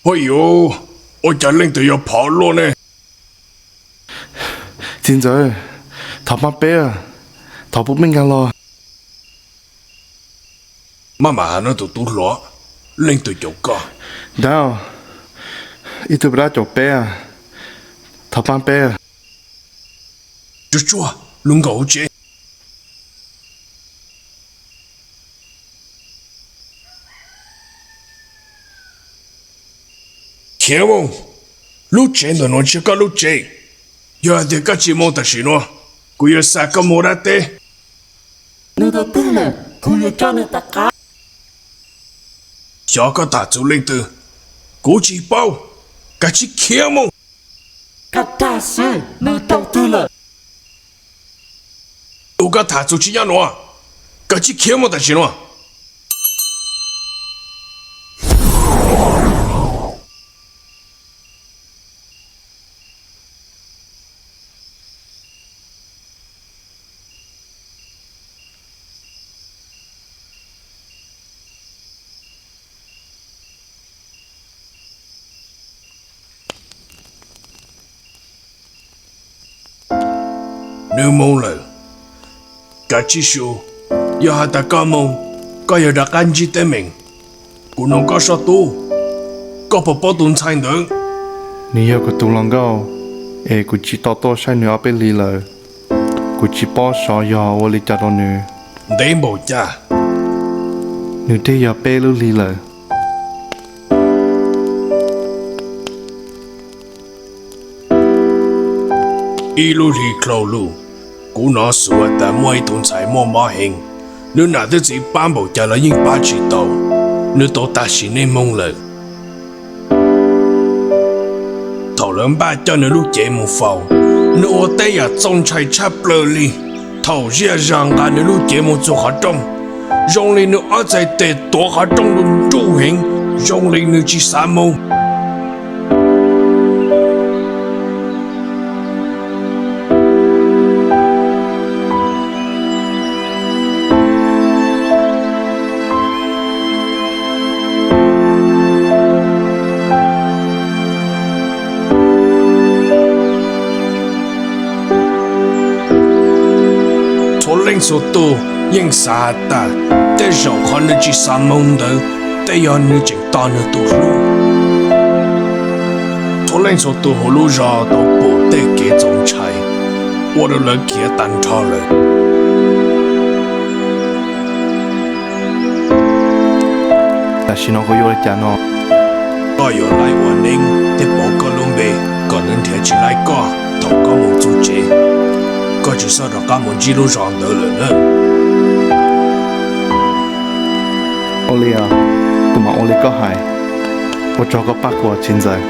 Huaj yuav, ua cas leej twg yuav phov luaj ne? Txiv ntxawm, thov pab peb, thov pub peb nkag los. Maj mam hais no tus tub hluas, leej twg caum koj? Dab, ib tug pab dab caum peb, thov pab peb. Tsuag tsuag, lub nkaus hauv tsev. Khiav mus! Lub tsev ntawm nuav tsis yog koj lub tsev. Yog hais tias koj tsis mus tam sim no, kuv yuav xa koj mus dab teb. Nws tus twg lawm, kuv yuav coj nws tom qab. Xyov koj tham txug leej twg, kuv tsis paub. Kav tsij khiav mus! Koj dag xwb, nws rau twg lawm? Tus koj tham txug tsis nyob nuav, kav tsij khiav mus tam sim no. Nws mus lawm. Kav tsij su, yog has tas koj mus, koj yog rov qab ntsib teeb meem. Kuv nug koj soj tub, koj puas paub tus ntxhais ntawd? Nws yog kuv tus hluas nkauj, es kuv tsis tau tuaj saib nws ob peb hlis lawm. Kuv tsis paub xyov yog ua li cas rau nws. Ntev npaum cas? Nws twb yog peb lub hlis lawm. Ib lub hli dlhau lug, kuv nov xov tas muaj ib tug ntxhais muaj mob heev. Nws nam txiv pab npaum cas los yeej pab tsis tau, nws tau tag sim neej moog lawm. Thaum lawv npaj coj nws lub cev mus faus, nws ua tej yam txaus ntshai tshaj plaws li. Thaum zej zog nqa nws lub cev mus txug qhov rooj, zoo li nws ob txhais tes tuav qhov rooj nruj heev, zoo li nws tsis xav moog. Txhua leej txhua tug yeej xav has tas tej zaum qhov nws tsis xav moog ntawd tej yog nws tseem tos nws tus hlub. Txhua leej txhua tug huv lub zog tau pum tej kev txaus ntshai ua rau lawv khiav tag nrho lawm. Tam sim no kuv yuav ua li cas no? Koj yuav laib ua neeb thiab pauv koj lub npe kom nws nrhiav tsis laib koj thaum koj mus txug tsev. Koj tsis txhob rov qab mus ntsib lub zog ntawd lawm nawb. Ua li, kuv mam ua li koj hais. Ua tsaug koj pab kuv txiv ntxawm.